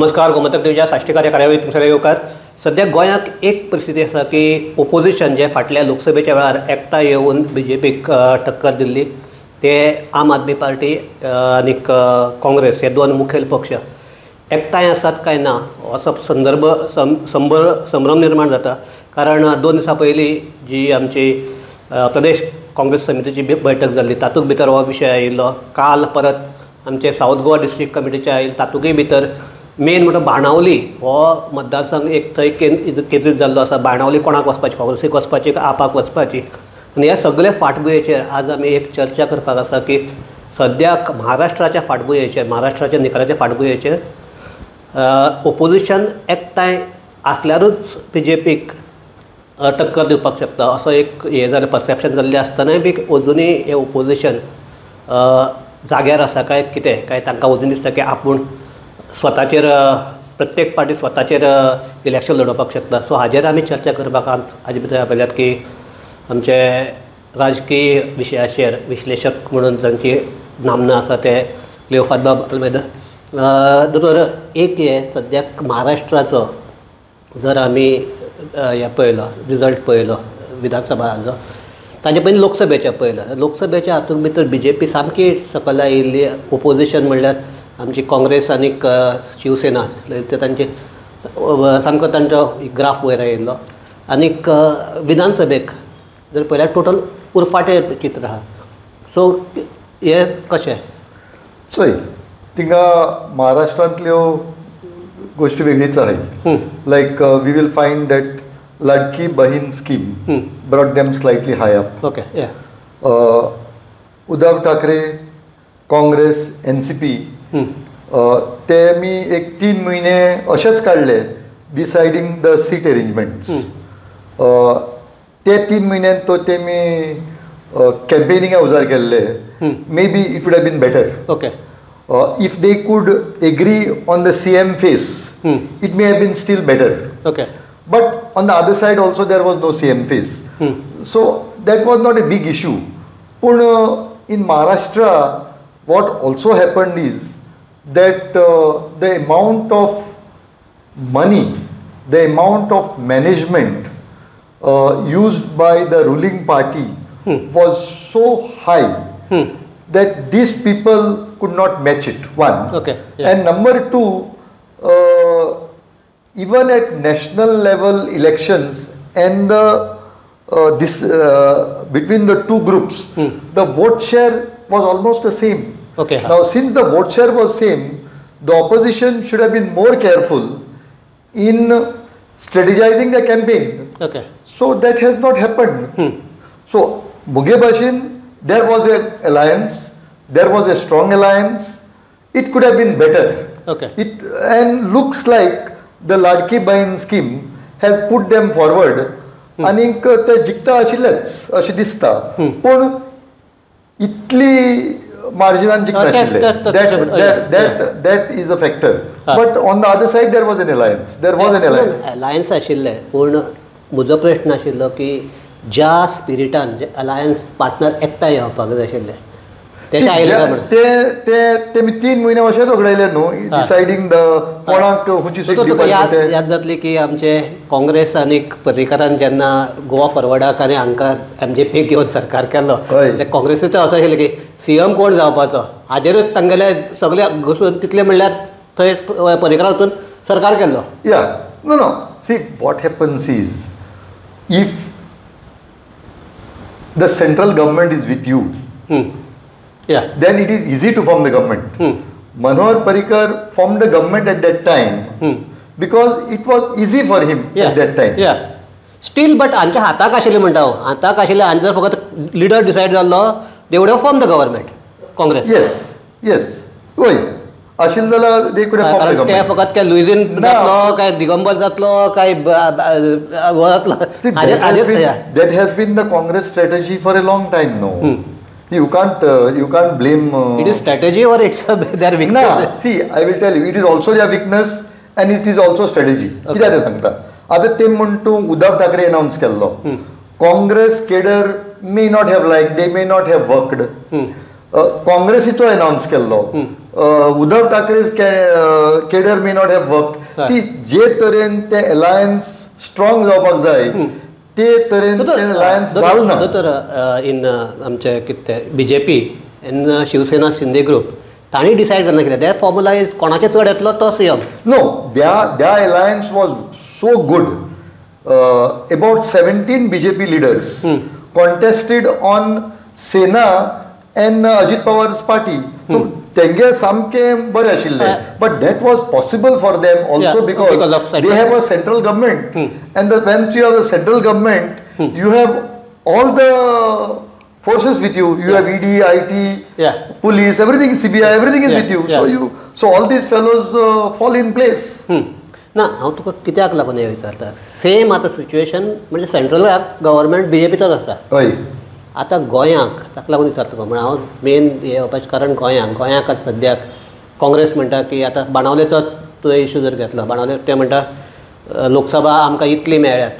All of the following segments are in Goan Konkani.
नमस्कार, गोमंतक न्यूजा साश्टीकार कार्यावळीत तुमचे येवकार. सद्या गोंयांत एक परिस्थिती आसा की ओपोजिशन जे फाटल्या लोकसभेच्या वेळार एकठांय येवन बीजेपीक टक्कर दिल्ली ते आम आदमी पार्टी आनी काँग्रेस हे दोन मुखेल पक्ष एकठांय आसात काय ना असो संदर्भ संभ्रम निर्माण जाता. कारण 2 दिसां पयलीं जी आमची प्रदेश काँग्रेस समितीची बैठक जाल्ली तातूंत भितर हो विशय आयिल्लो. काल परत आमचे सावथ गोवा डिस्ट्रिक्ट कमिटीचे आयिल्ले तातूंतय भितर मेन म्हणटा बाणावली हो मतदारसंघ एक थंय केंद्रीत जाल्लो आसा. बाणावली कोणाक वचपाची, काँग्रेसीक वचपाची काय आपाक वचपाची, आनी ह्या सगळे फाटभुंयेचेर आज आमी एक चर्चा करपाक आसा की सद्याक महाराष्ट्राच्या फाटभुंयेचेर, महाराष्ट्राच्या निकालाच्या फाटभुंयेचेर ओपोजिशन एकठांय आसल्यारूच बीजेपीक टक्कर दिवपाक शकता असो एक हें जालें, परसेप्शन जाल्लें आसतनाय बी अजुनूय हें ओपोजिशन जाग्यार आसा काय कितें, काय तांकां अजून दिसता की आपूण स्वताचेर प्रत्येक पार्टी स्वताचेर इलेक्शन लडोवपाक शकता. सो हाजेर आमी चर्चा करपाक हाजे भितर आपयल्यात की आमचे राजकीय विशयाचेर विश्लेशक म्हणून जांची नामना आसा ते क्लियोफाद अल्मेदा. दोतोर, एक हे सद्याक महाराष्ट्राचो जर आमी हें पळयलो, रिजल्ट पळयलो विधानसभाचो, ताजे पयलीं लोकसभेचें पळयलो. लोकसभेच्या हातूंत भितर बीजेपी सामकी सकयल आयिल्ली. ओपोजिशन म्हणल्यार आमची काँग्रेस आनी शिवसेना ते तांचे सामको तांचो ग्राफ वयर आयिल्लो. आनीक विधानसभेक जर पळयल्यार टोटल उरफाटें चित्र आहा. सो हें कशें? चोय, थिंगा महाराष्ट्रांतल्यो गोष्टी वेगळीच आहाय. Like we will find that Ladki Bahin scheme brought them slightly high up. Okay. Uddhav Thackeray, Congress, NCP ते मी एक 3 महिने अशेच काडले डिसायडींग the seat arrangements. ते 3 म्हयन्यान तो तेमी कॅम्पेनिंगा उजार केल्ले. Maybe it would have been better. Okay. If they could agree on the CM face, it may have been still better. Okay. But on the other side also there was no CM face. So that was not a big issue. Pun in Maharashtra, what also happened is that the amount of money, the amount of management used by the ruling party was so high that these people could not match it, one. Okay. Yeah. And number two, even at national level elections and the this between the two groups, the vote share was almost the same. Okay. Now, since the vote share was same, the opposition should have been more careful in strategizing the campaign. Okay. So that has not happened. So Muge Bhashin, there was an alliance, there was a strong alliance. It could have been better. Okay. It and looks like the Ladki Bahin scheme has put them forward. आनीक ते जिखता आशिल्लेच अशें दिसता, पूण इतली मार्जिनान जिखनाशिल्ले. That is a factor. But on the other side there was an alliance. There was an alliance. Alliance आशिल्लें, पूण म्हजो प्रश्न आशिल्लो की ज्या स्पिरिटान जे अलायन्स पार्टनर एकठांय येवपाक जाय आशिल्ले ते ते तेमी 3 म्हयने अशेंच वगडायले न्हू डिसायडींग the कोणाक खंयची सीट दिवपाची. याद जातली की आमचे काँग्रेस आनी पर्रीकारान जेन्ना गोवा फॉरवर्डाक आनी हांकां एमजेपीक घेवन सरकार केल्लो, ते काँग्रेसीचो असो आशिल्लें की सीएम कोण जावपाचो हाजेरूच तांगेले सगळे घुसून तितले म्हणल्यार थंय पर्रीकारान वचून सरकार केल्लो. Yeah, no no, see what happens is if the central government is with you, yeah, then it is easy to form the government. Manohar Parrikar formed the government at that time because it was easy for him at that time. Yeah. Still, but हांच्या हाताक आशिल्लें म्हणटा हांव, हाताक आशिल्लें आनी जर फकत लिडर डिसायड जाल्लो, they would have formed the government, Congress. Yes, yes. वय आशिल्लें जाल्यार they could have formed the government. ते फकत काय लुईझीन जातलो, काय दिगंबर जातलो, काय जातलो. That has been the Congress strategy for a long time now. You can't blame. It is strategy or it's their weakness? Nah, see, I will tell you, it is also their weakness and it is also strategy. कित्याक तें सांगता? आतां ते म्हण तूं उद्धव ठाकरे अनाउन्स केल्लो, Congress cadre may not have like, they may not have worked. काँग्रेसीचो अनाउन्स केल्लो, Uddhav Thackeray's cadre may not have work. See, जे तरेन ते अलायन्स स्ट्रॉंग जावपाक जाय ते तरेन ते अलायन्स जाल ना. दोतोर, इन आमचे कितें BJP and Shiv Sena Shinde group तांणी डिसायड करना कितें, there formula is कोणाचें चड येतलो तो CM. No, their alliance was so good. About 17 BJP leaders contested on Sena and Ajit Pawar's party. So तेंगे सामकें बरें आशिल्लें. But that was possible for them also because they have a central government. And once you have a central government, you have all the forces with you. You have ED, IT, police, everything, CBI, everything is with you. So all these fellows fall in place. ना, हांव तुका कित्याक लागून हें विचारता, सेम आतां सिच्युएशन म्हणजे सेंट्रल गव्हर्मेंट बीजेपीचोच आसा. हय. आतां गोंयांक ताका लागून विचारता तुका, म्हण हांव मेन हें येवपाचें कारण गोंयांक, गोंयांक आतां सद्याक काँग्रेस म्हणटा की आतां बाणावलेचो तुवें इशू जर घेतलो, बाणावले ते म्हणटा लोकसभा आमकां इतली मेळ्ळ्यात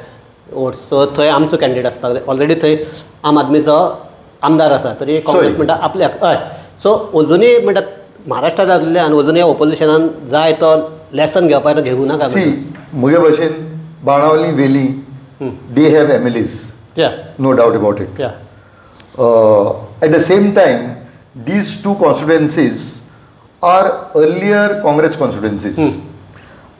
वोट्स, सो थंय आमचो कॅन्डिडेट आसपाक जाय. ऑलरेडी थंय आम आदमीचो आमदार आसा, तरी काँग्रेस म्हणटा आपल्याक. हय, सो अजुनूय म्हणटा महाराष्ट्रांत जाल्ल्यान अजुनूय ओपोजिशनान जाय तो लेसन घेवपाक घेवूं नाका. सी, म्हगे भशेन Benaulim Velim they have MLAs, no doubt about it. At the same time, these two constituencies are earlier Congress constituencies.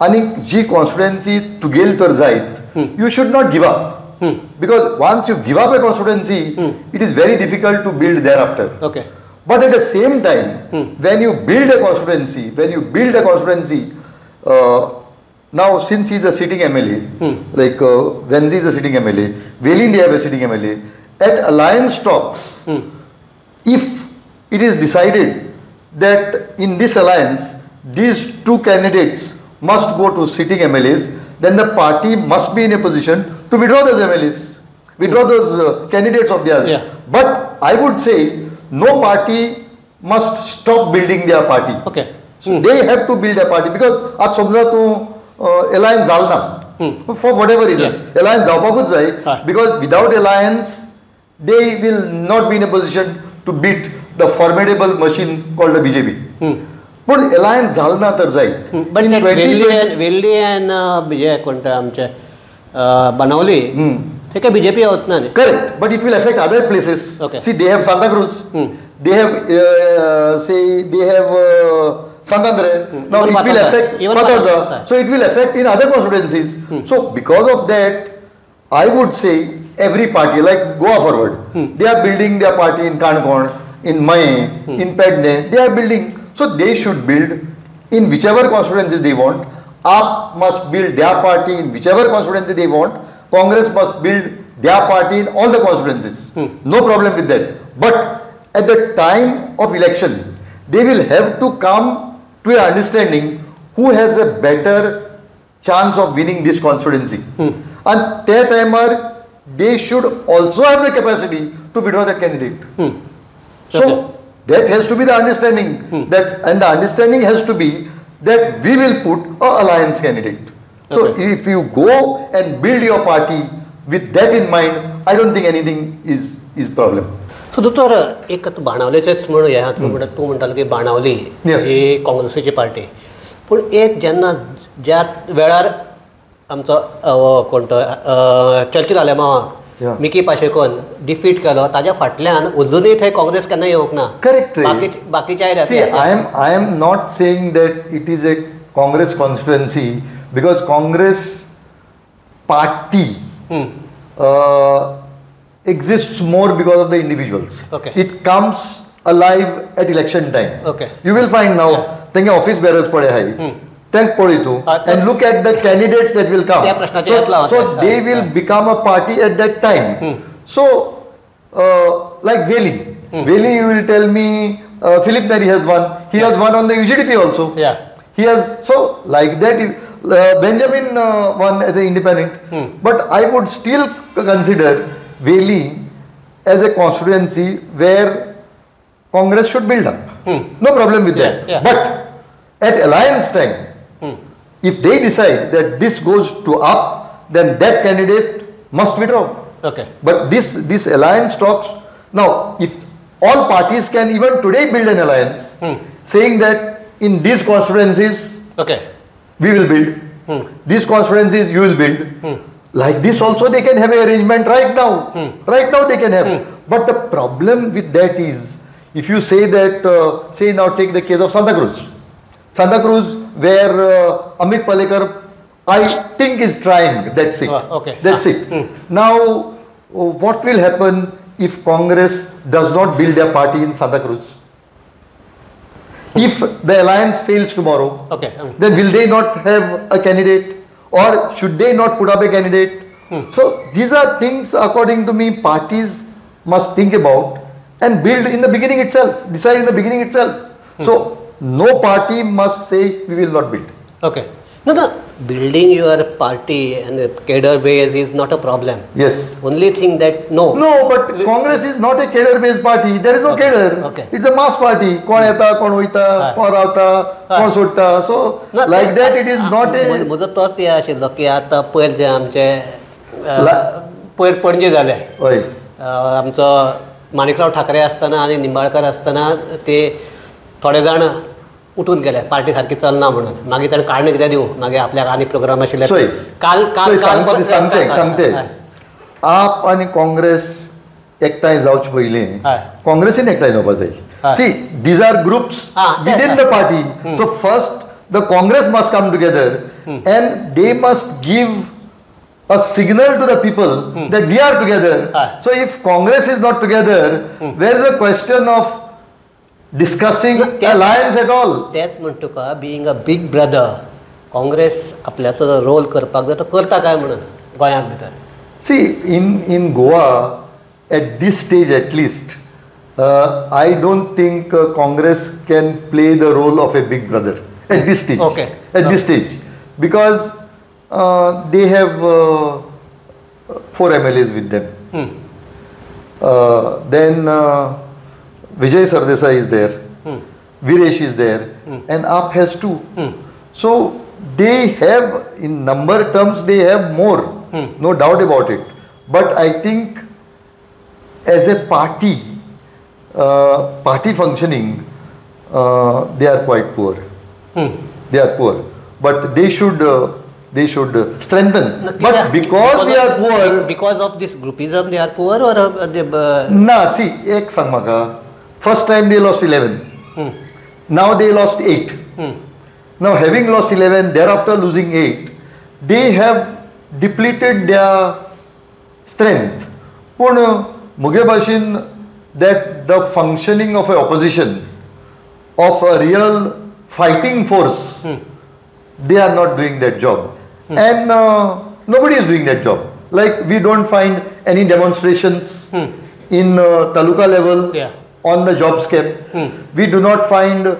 आणि जी कॉन्स्टिट्युएन्सी तुगेल तर जायत, you should not give up. Because once you give up a constituency, it is very difficult to build thereafter. Okay. But at the same time, when you build a constituency, now since he is a sitting MLA, like Venzi is a sitting MLA, Velim they have a sitting MLA, at alliance talks, if it is decided that in this alliance, these two candidates must go to sitting MLAs, then the party must be in a position to withdraw those MLAs, withdraw those candidates of theirs. Yeah. But I would say no party must stop building their party. Okay. So they have to build their party, because आज समजा तूं alliance जाल ना, for whatever reason, alliance जावपाकूच जाय, because without alliance they will not be in a position to beat the formidable machine called the BJP. पण अलायन्स जाल ना तर जायत. बट वेल्ली एंड हे कोणते आमचे बाणावली ते काय बीजेपी वचना न्ही. Correct, but it will affect other places. See, they have Santacruz, they have say they have Sant Andre. Now it will affect Fatorda, so it will affect in other constituencies. So because of that I would say every party, like Goa Forward, they are building their party in Canacona, in Maye, in Pedne, they are building. So they should build in whichever constituencies they want. AAP must build their party in whichever constituency they want. Congress must build their party in all the constituencies. No problem with that. But at the time of election, they will have to come to an understanding who has a better chance of winning this constituency. And that time, they should also have the capacity to withdraw that candidate. So that has to be the understanding. That, and the understanding has to be that we will put a alliance candidate. So if you go and build your party with that in mind, I don't think anything is problem. So दोतोर, एक आतां बाणावलेचेच म्हण हें आतां म्हणटा तूं म्हणटालो की बाणावली ही काँग्रेसीची पार्टी, पूण एक जेन्ना ज्या वेळार आमचो कोण तो चर्चिल आलेमावाक मिकी पाशेकोन डिफीट केलो, ताज्या फाटल्यान अजुनूय थंय काँग्रेस केन्ना येवंक ना. करेक्ट. बाकीच्या आयल्यात. See, I am not saying that it is a Congress constituency, because Congress party exists more because of the individuals. Okay. It comes alive at election time. Okay. You will find now, तेंगे office bearers पळय हाय, तेंक पळय तूं, and look at the candidates that will come. So they will become a party at that time. So like Veli, Veli, you will tell me Philip Neri has won. He has won on the UGDP also. Yeah. He has, so like that, Benjamin won as an independent. But I would still consider Veli as a constituency where Congress should build up. No problem with that. Yeah. But at alliance time, if they decide that this goes to up, then that candidate must withdraw. Okay. But this alliance talks, now if All parties can even today build an alliance, saying that in these constituencies, okay, we will build, these constituencies you will build. Like this also they can have an arrangement right now. Right now they can have. But the problem with that is, if you say that, say now take the case of Santa Cruz. Santa Cruz where Amit Palekar, I think, is trying, that's it. Okay. That's it. Now, what will happen if Congress does not build a party in Santa Cruz? If the alliance fails tomorrow, okay, then will they not have a candidate? Or should they not put up a candidate? So these are things, according to me, parties must think about and build in the beginning itself, decide in the beginning itself. So no party must say we will not build. Okay. No, no, building your party and the cadre base is not a problem. Yes. Only thing that, no. No, but Congress is not a cadre based party. There is no cadre. Okay. It's a mass party. Kon yeta, kon hoita, kon ravta, kon sotta. So, no, like that it is not a... Mujo तोच हे आशिल्लो की आतां पयर जे आमचे पयर पणजे जाले, आमचो माणिकराव ठाकरे आसतना आनी निंबाळकर आसतना ते थोडे जाण उठून गेले, पार्टी सारकी चलना म्हणून. मागीर ताणें कारणं कितें दिवं, मागीर आपल्याक आनी प्रोग्राम आशिल्ले. काल काल सांगते सांगते आप आनी काँग्रेस एकठांय जावचे पयलीं काँग्रेसीन एकठांय जावपा जाय. See, these are groups within the party. So first the Congress must come together and they must give a signal to the people that we are together. So if Congress is not together, there is a question of discussing alliance at all. तेच म्हण तुका, being a big brother, Congress आपल्याचो रोल करपाक जाय तो करता काय म्हणून गोंयांत भितर. See, in Goa, at this stage at least, I don't think Congress can play the role of a big brother at this stage. Okay. At this stage, because they have 4 MLAs with them. Then Vijay Sardesai is there, Viresh is there, and AAP has 2. So they have, in number terms, they have more, no doubt about it. But I think as a party, party functioning, they are quite poor. They are poor. But they should strengthen. No, but because they are poor... Because of this groupism they are poor or... They, nah, see, ek sang maka. First time they lost 11. Now they lost 8. Now having lost 11, thereafter losing 8, they have depleted their strength. Pun muge bhashin that the functioning of an opposition, of a real fighting force, they are not doing that job. And nobody is doing that job. Like we don't find any demonstrations in taluka level on the job scam. We do not find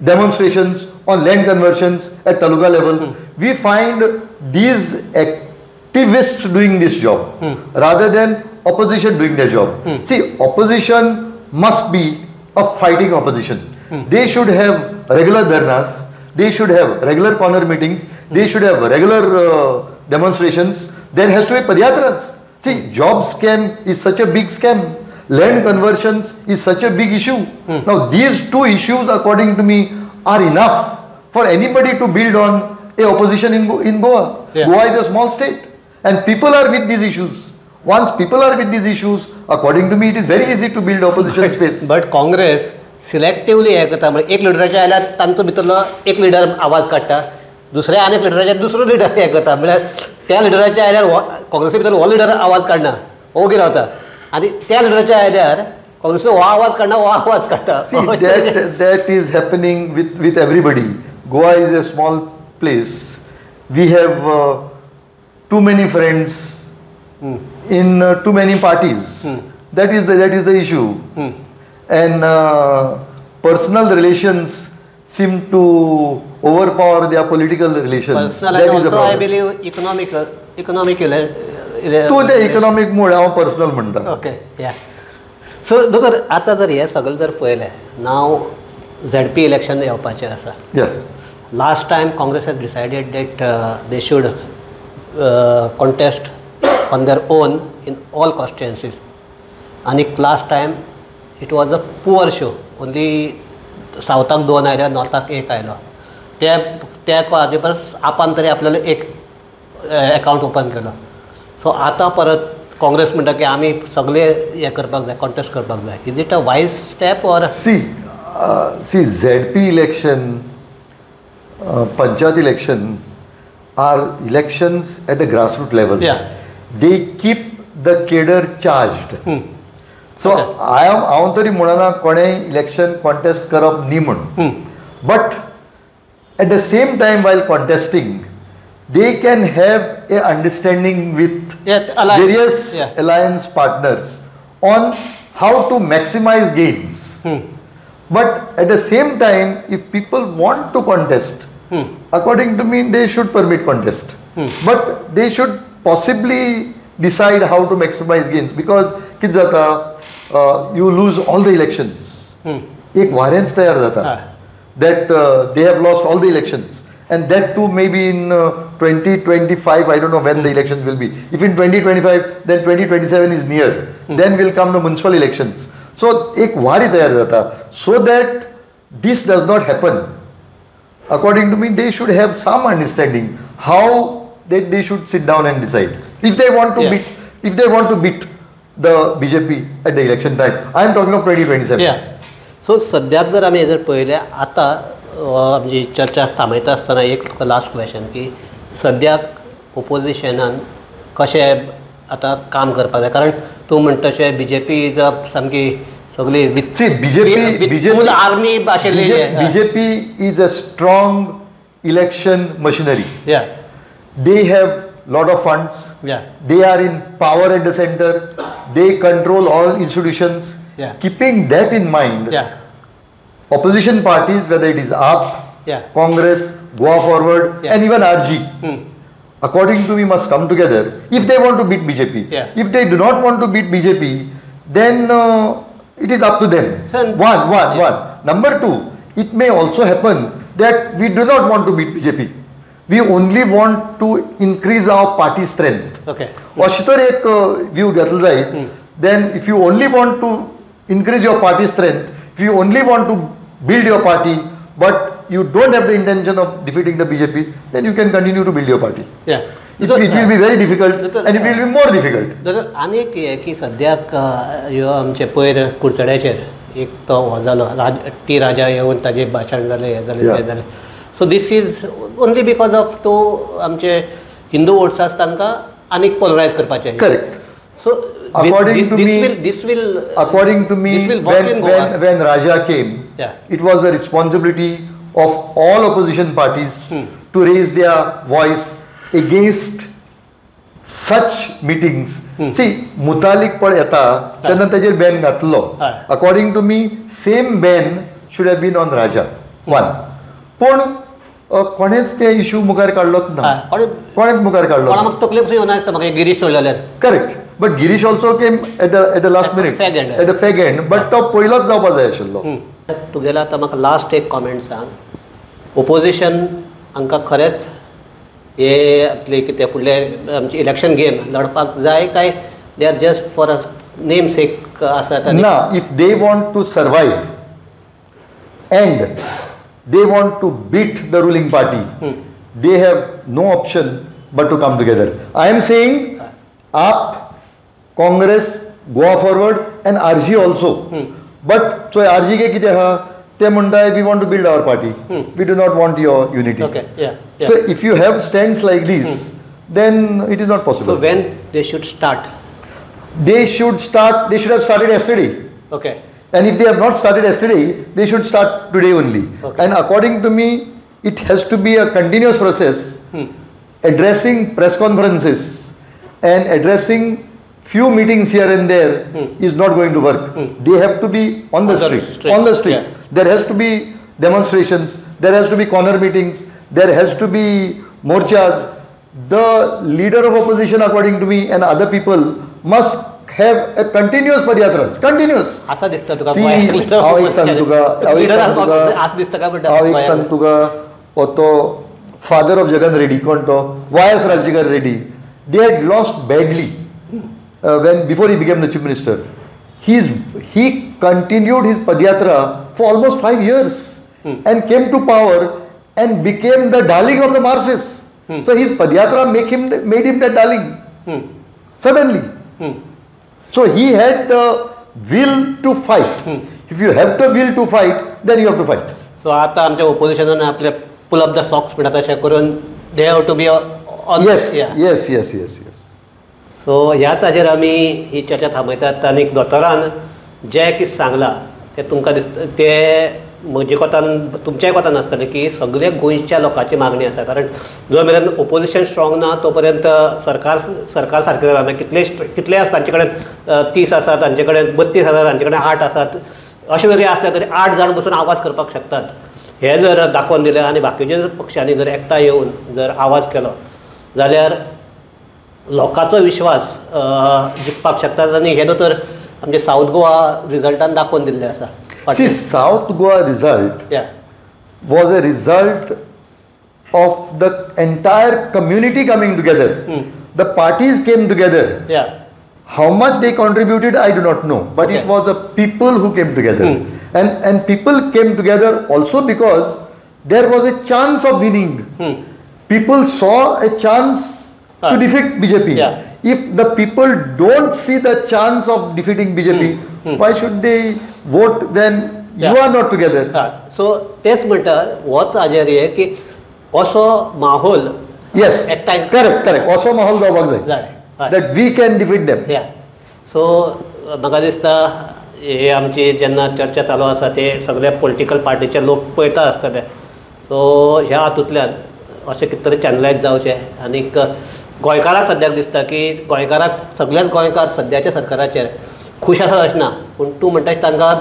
demonstrations on land conversions at taluka level. We find these activists doing this job rather than opposition doing their job. See, opposition must be a fighting opposition. They should have regular dharnas, they should have regular corner meetings, they should have regular demonstrations. There has to be padyatras. See, job scam is such a big scam. Land conversions is such a big issue. Now, these two issues, according to me, are enough for anybody to build on a opposition in Goa. Yeah. Goa is a small state and people are with these issues. Once people are with these issues, according to me, it is very easy to build opposition space. But Congress selectively हे करता, म्हणजे एक लिडराच्या आयल्यार तांचो भितरलो एक लिडर आवाज काडटा, दुसऱ्या आनी एक लिडराच्या दुसरो लिडर हें करता. म्हळ्यार त्या लिडराच्या आयल्यार काँग्रेसी भितर हो लिडर आवाज काडना, ओगी रावता, आनी त्या लिडराच्या आयल्यार काँग्रेसीचो हो आवाज काडना, हो आवाज काडटा. See, that is happening with everybody. Goa is a small place. We have too many friends in too many parties. That is the issue. And personal relations seem to overpower their political relations. Personal and also I believe economical. तो ते economic mode हांव personal म्हणटा. Okay, yeah. So दोतोर, आतां जर हें सगळें जर पळयलें, नाव ZP election येवपाचें आसा. Yeah. Last time Congress has decided that they should contest on their own in all constituencies. आनी last time it was a poor show. Only सावथाक 2 आयले, नॉर्थाक 1 आयलो. त्या त्या हाजे परस आपान तरी आपल्याला एक एकावंट ओपन केलो. सो आतां परत काँग्रेस म्हणटा की आमी सगळे हें करपाक जाय, कॉन्टेस्ट करपाक जाय. Is it a wise step or see see ZP election, panchayat election are elections at the grassroot level. They keep the cadre charged. So I am हांव तरी म्हणना कोणें इलेक्शन कॉन्टेस्ट करप न्ही म्हूण, but at the same time while contesting they can have a understanding with various alliance partners on how to maximize gains. But at the same time, if people want to contest, according to me, they should permit contest. But they should possibly decide how to maximize gains, because कितें जाता, you lose all the elections. एक variance तयार जाता that they have lost all the elections, and that too maybe in 2025, I don't know when the elections will be. If in 2025, then 2027 is near. Then will come the municipal elections. So एक वारी तयार जाता. So that this does not happen, according to me, they should have some understanding how that they should sit down and decide. If they want to beat, if they want to beat the BJP at the election time. I am talking of 2027. Yeah. So सद्याक जर आमी जर पळयलें आतां आमची चर्चा थांबयता आसतना एक तुका लास्ट क्वेश्चन की सद्याक ओपोजिशनान कशें आतां काम करपाक जाय, कारण तूं म्हणटा तशें बीजेपी is a सामकी सगळी with See, BJP full army आशिल्ली. BJP is a strong election machinery. Yeah. They have lot of funds. Yeah. They are in power at the center. They control all institutions. Yeah. Keeping that in mind, yeah, opposition parties, whether it is AAP, yeah, Congress, Goa Forward, yeah, and even RG, according to me, must come together if they want to beat BJP. Yeah. If they do not want to beat BJP, then it is up to them. So, one. Number two, it may also happen that we do not want to beat BJP. We only want to increase our party strength. Okay. अशें तर एक view घेतलो जायत, then if you only want to increase your party strength, if you only want to build your party, but you don't have the intention of defeating the BJP, then you can continue to build your party. Yeah. It will be very difficult, and it will be more difficult. आनीक हें की सद्याक ह्यो आमचे पयर कुडचड्याचेर एक तो हो जालो, टी राजा येवन ताजें भाशण जालें, हें जालें, तें जालें. So this is only because of तो आमचे हिंदू वोट्स आसा तांकां आनीक पोलरायज करपाचें. Correct. So according to me, this will according to me, when Raja came, yeah, it was the responsibility of all opposition parties to raise their voice against such meetings. See, Mutalik पळ येता तेन्ना ताजेर ban घातलो. According to me, same ban should have been on Raja. One. पूण कोणेच ते इशू मुखार काडलोच ना, कोणेच मुखार काडलो ना. तकले पसून येवना दिसता म्हाका गिरीश सोडले जाल्यार. Correct. But Girish also came at the last minute, at the fag end. But तो पयलोच जावपा जाय आशिल्लो. तुगेलो आतां म्हाका लास्ट एक कॉमेंट सांग, ओपोजिशन हांकां खरेंच हे आपले कितें फुडले आमचे इलेक्शन गेम लढपाक जाय काय they are just for a name sake आसा? ना, if they want to survive and they want to beat the ruling party, they have no option but to come together. I am saying AAP, Congress, Goa Forward and RG also. But so RG ke kite ha, te म्हणटाय we want to build our party. We do not want your unity. Okay, yeah, yeah. So if you have stands like this, then it is not possible. So when they should start? They should start, they should have started yesterday. Okay. And if they have not started yesterday, they should start today only. Okay. And according to me, it has to be a continuous process, addressing press conferences and addressing few meetings here and there is not going to work. They have to be on the street. On the street. Yeah. There has to be demonstrations, there has to be corner meetings, there has to be morchas. The leader of opposition, according to me, and other people must have a continuous padyatras. Continuous. असा दिसता तुका? हांव एक सांग तुका, हांव एक सांग तुका, तो फादर ऑफ जगन रेड्डी कोण तो, Y S Rajasekhar Reddy, they had lost badly when before he became the chief minister. He continued his padyatra for almost 5 years and came to power and became the darling of the masses. So his padyatra made him the darling suddenly. So he had the will to fight. If you have the will to fight, then you have to fight. So आता आमच्या ओपोजिशनान आपले पुल अप the socks म्हणटा तशें करून they have to be on. Yes yes yes yes yes. So ह्याच हाजेर आमी ही चर्चा थांबयतात आनी दोतोरान जें कितें सांगलां तें तुमकां दिसता तें म्हजे कोतान तुमच्याय कोतान आसतलें की सगळे गोंयच्या लोकांची मागणी आसा, कारण जो मेरेन ओपोजिशन स्ट्रॉंग ना तो पर्यंत सरकार सरकार सारकें जालां. कितले कितले आसा तांचे कडेन 30 आसा, तांचे कडेन 32 आसा, तांचे कडेन 8 आसात, अशें जरी आसलें तरी 8 जाण बसून आवाज करपाक शकतात. हें जर दाखोवन दिलें आनी बाकीचे पक्षांनी जर एकठांय येवन जर आवाज केलो जाल्यार लोकांचो विश्वास जिखपाक शकतात. आनी हें दोतोर आमचे सावथ गोवा रिजल्टान दाखोवन दिल्लें आसा. See, South Goa result was a result of the entire community coming together. The parties came together. How much they contributed, I do not know. But it was the people who came together. And people came together also because there was a chance of winning. People saw a chance to defeat BJP. If the people don't see the chance of defeating BJP, why should they vote when you are not together? So तेच म्हणटा होच हाजेर हे की असो माहोल. Yes, correct correct, असो माहोल जावपाक जाय that we can defeat them. So म्हाका दिसता हे आमची जेन्ना चर्चा चालू आसा ते सगळे पॉलिटिकल पार्टीचे लोक पळयता आसतले. सो ह्या हातूंतल्यान अशें कितें तरी चॅनलायज जावचें आनीक गोंयकाराक सद्याक दिसता की गोंयकाराक सगळेच गोंयकार सद्याच्या सरकाराचेर खूश आसा अशें ना, पूण तूं म्हणटा तांकां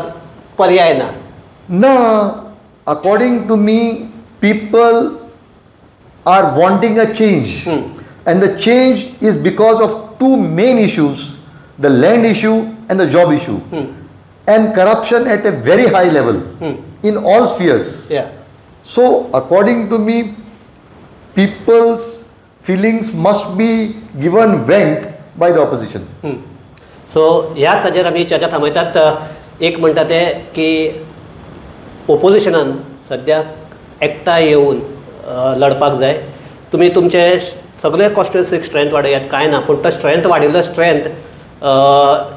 पर्याय ना. ना, according to me people are wanting a change and the change is because of two main issues, the land issue and the job issue and corruption at a very high level in all spheres. So according to me people's feelings must be given vent by the opposition. So ह्याच हाजेर आमी चर्चा थांबयतात. एक म्हणटा ते की ओपोजिशनान सद्याक एकठांय येवन लढपाक जाय. तुमी तुमचे सगळे कॉन्स्टिट्युएन्सीक स्ट्रेंथ वाडयात कांय ना, पूण तो स्ट्रेंथ वाडिल्लो स्ट्रेंथ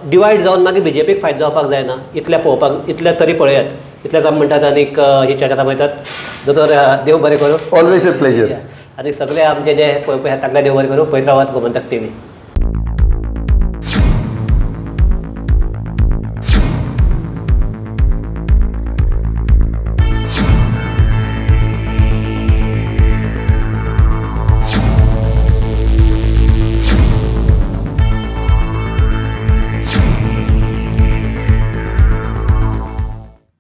डिवायड जावन मागीर बीजेपीक फायदो जावपाक जायना. इतलें पळोवपाक इतलें तरी पळयात. इतलेंच आमी म्हणटात आनीक ही चर्चा थांबयतात. दोतोर देव बरें करूं. Always a pleasure. आनी सगळे आमचे जे पळोवपी आसात तांकां देव बरें करूं. पळयत रावात गोमंतक टीव्ही.